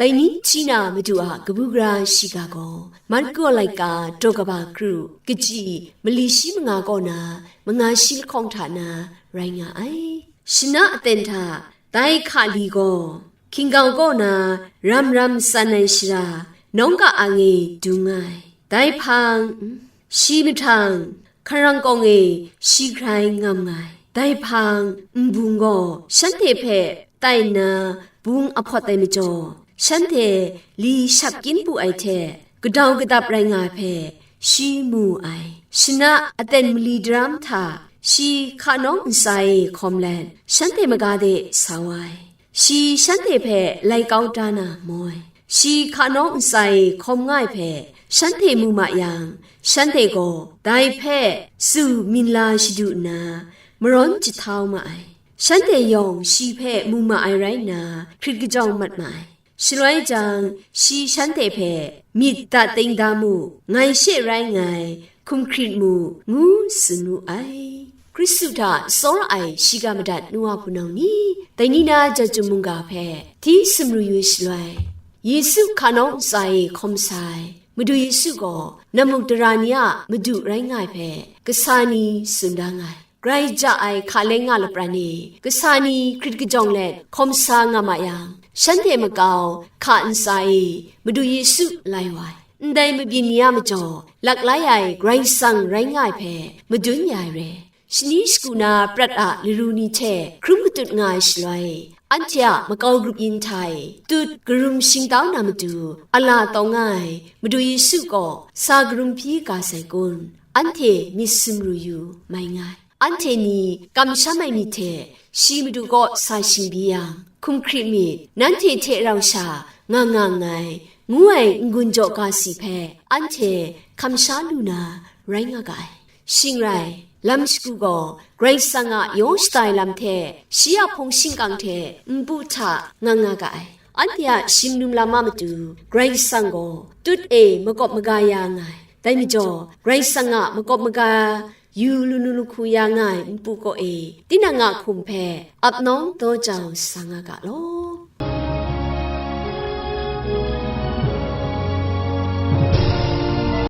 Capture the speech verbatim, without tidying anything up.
Dai ni hti na Madu a kabu gara shiga gaw, Marko laika daw kaba kru, kaji mali shi manga kaw na, manga shi lahkawng hta na rai nga ai. Shana aten hta dai hkali gaw, hkinggau kaw na ram ram tsan ai shara, nawng ka ang e dung ai. Dai hpang, shi mahtang, hkarang kawng e shi hkrai ngam nga ai. Dai hpang, nbung gaw shanhte hpe tai nna bung ahpawt ai majaw, shanhte li shap kyin pu ai hte, kadau kadap rai nga ai hpe shi mu ai. Shana aten mali daram hta shi hka nawng ntsa e hkawm let, shanhte maga de sa wa ai. Shi shanhte hpe lai kau da na moi. Shi hka nawng ntsa e hkawm nga ai hpe shanhte mu ma yang, shanhte gaw dai hpe tsu minla shadu nna, marawn jahtau ma ai. Shanhte yawng shi hpe mu ma ai rai nna, hkrit kajawng mat ma ai. Shaloi jang, shi shanhte hpe, "Myit da ting da mu, ngai she rai nngai, hkum hkrit mu," ngu tsun wu ai. Hkristu hta tsawra ai shiga madat nu wa hpunau ni, dai ni na Jahtum mungga hpe hti sumru yu shaloi, Yesu hka nawng ntsa e hkawm sa ai Madu Yesu gaw, namuk dara ni a Madu rai nga ai hpe, kasa ni tsun da nga ai. Grai ja ai hka leng nga lapran e, kasa ni hkrit kajawng let hkawm sa nga ma yang, shanhte makau hka ntsa e Madu Yesu lai wa ai. Ndai mabyin ni a majaw, laklai ai Karai Kasang rai nga ai hpe madun ya ai re. Shani shagu na prat a laru ni hte hkrum katut nga ai shaloi, anhte a makau grup yin hta e tut karum shingtau na matu, a la tawng nga ai Madu Yesu gaw sa karum hpyi ga sai kun, anhte myit sumru yu mai nga ai. Anhte ni kamsham ai myit hte shi Madu kaw sa shingbi yang, hkum hkrit myit, nanhte hte rau sha nga nga nngai, ngu ai n-gun jaw ga si hpe anhte hkam sha lu na rai nga ga ai. Shing rai, lam shagu gaw Karai Kasang a yawng shada ai lam hte, shi a hpung shingkang hte npu hta nga nga ga ai. Anhte a shing num lam a matu, Karai Kasang gaw tut e makawp maga ya nga ai. Dai majaw, Karai Kasang a makawp maga yu lanu lahku ya nga ai npu kaw e, tinang a hkum hpe ap nawng daw jau sa nga ga law.